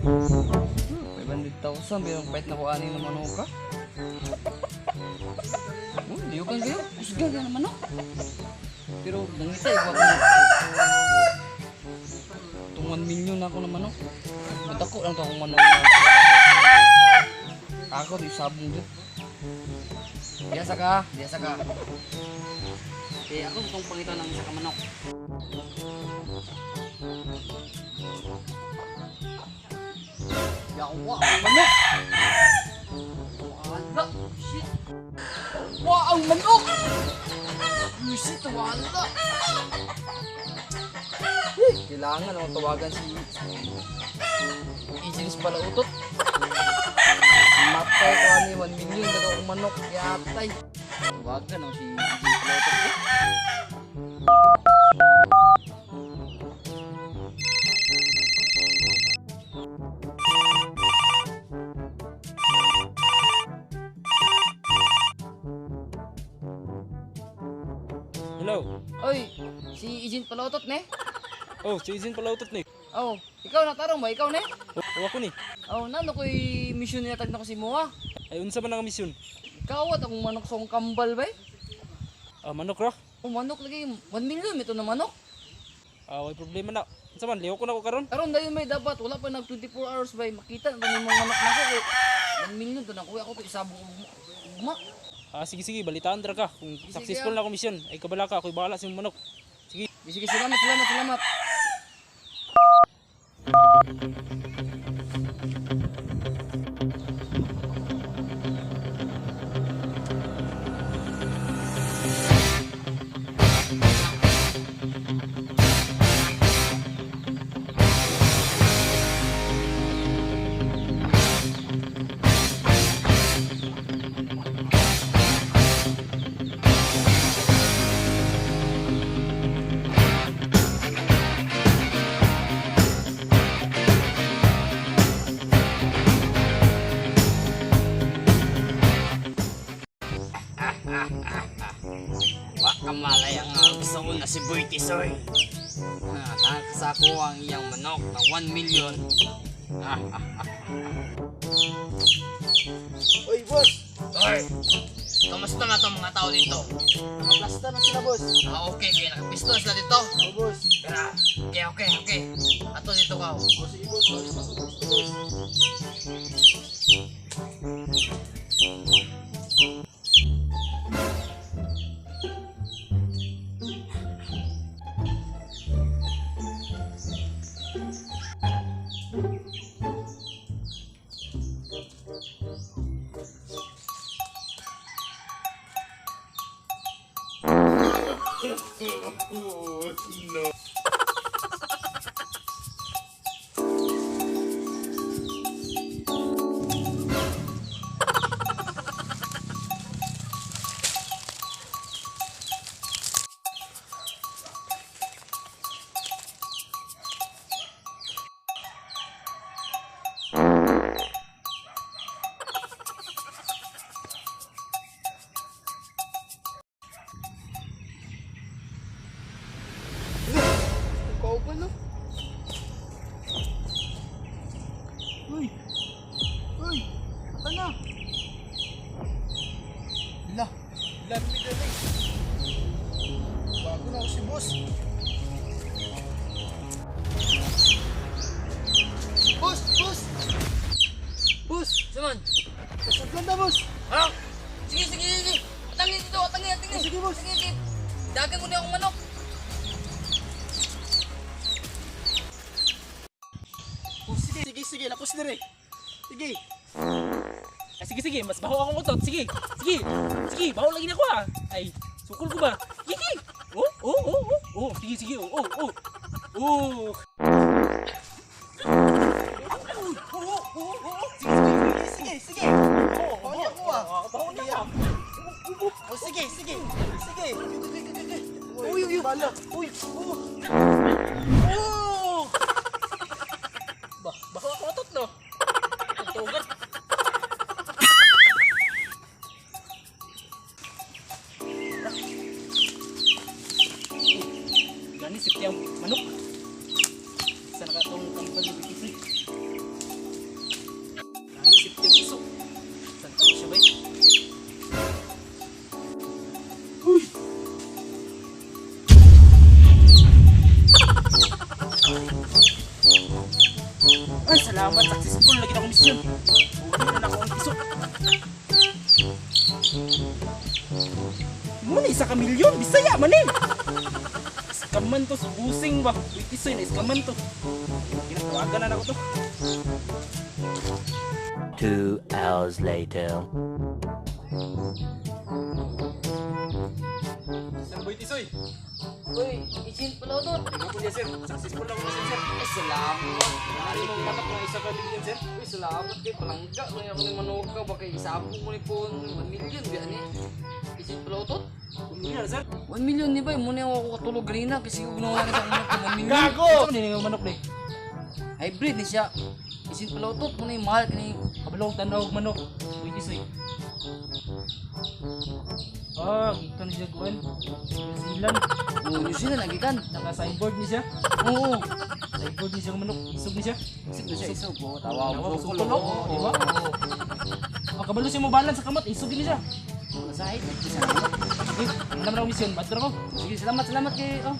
500,000 pero pahit na ko ani ng manok ka. Liukan kayo. Kusga ka na manok. Pero nangita iba ko. Itong 1 million na ako na manok. Matako lang to akong manok. Ako di sabong dito. Biasa ka, biasa ka. Eh, ako itong pangito ng isa ka manok. Yawa ang manok! Wala! Shit! Wa ang manok! Shit, wala! Eh, kailangan akong tawagan si Ijinis pala utot. Matay ko ani 1 million na daw akong manok. Yatay. Tawagan ako si Ijinis pala utot ko. Hello. Oy, si Ijin pala utot ne? Oh, si Izin pala utot ni. Oh, ikaw na tarong ba? Ikaw ne? Oh, ako ni. Oh, nano ko'y mission niya tag na ko si Moa. Ay unsa man ang misyon? Kawat akong manok sa akong kambal bay. Ah, manok ra. Oh, manok lagi 1 million ito na manok. Ah, way problema na. Unsa man liho ko na ko karon? Karon dayon may dapat wala pa nag 24 hours bay makita na ni mga manok nako kay 1 million to na kuya ako to isabong ugma. Ah, sige sige, balitaan dra ka kung Sige, successful ah. na ako misyon. Ay kabala ka, ako'y bahala sa imong manok. Sige. Sige, salamat, salamat, salamat. Wa kamalay ang gusto ko na si Boy Tisoy. Ah, sa ako ang iyang manok na 1 million. Oy, boss! Oy, kamusta na itong mga tao dito? Nakaplasta na sila, boss. Ah, okay, kaya nakapisto sila dito. Oh, boss. Pero, okay, okay, okay. Ato dito ka. Oh, sige, boss. Boss, boss, boss, boss. Ikaw pa, no? Uy! Uy! Ata na! La! La, mi dali. Bago na ako si boss. Boss! Boss! Boss! Saman. Kasaglan na, boss! Ha? Sige, sige, sige. Atangin dito, atangin, atangin. Sige, boss. Sige, sige. Dagan ko na akong manok. Oh, sige, sige, sige. Lakos dire. Sige. Ay, sige sige, mas baho akong utot. Sige. Sige. Sige, baho lagi na ako ah. Ay, sukol ko ba? Sige. Sige. Oh, oh, oh, oh. Oh, sige sige. Oh, oh, oh. Oh. Oh, oh, oh, oh. Sige, sige, Sige, sige. sige. Oh, Oh, niya ko ah. Baho na ako. Oh, sige, sige. Sige. Uy, uy, uy. Bala. Uy, oh. Oh! Ba, baka ako utot no. Ang tugat. Gani si Tiyang manok. Sa nakatong kambal ni BTC. Ay, salamat. Successful lagi na akong mission. Uli na na ako ang piso. Muna 1 ka milyon. Bisaya man eh. Iskaman to. Busing ba? Uy, tisoy na iskaman to. Ginatawagan na ako to. 2 hours later. Sir Boy Tisoy. Uy, isin pala utot. Tingnan ko niya, sir. Successful na akong mission, sir. Ay, salamat. Ano mo matak ng 1 ka milyon, sir? Uy, salamat kay palangga. Kaya ako ni Manuka, baka isabong ko ni po 1 million, biya ni. Isin pala utot. Kumina na, sir. 1 million ni ba? Muna ako katulog ganina kasi ginawa na sa manok 1 million. Gago! Ito ni yung manok ni. Hybrid ni siya. Isin pala utot, muna yung mahal kani. Kabalong tanaw og manok. Uy, Tisoy. Ah, gikan ni siya kuan. New Zealand. Oh, New Zealand lagi kan. Naka signboard ni siya. Oo. Signboard ni siya ng manok. Isog ni siya. Isip na siya, isog. Oh, tawa Tawa, ko. sukol, oh, di ba? Ah, kabalo siya mo balance sa kamot. Isog ni siya. Masahit. Sige, ano naman ang mission? Badro ko. Sige, salamat, salamat kay. Oh.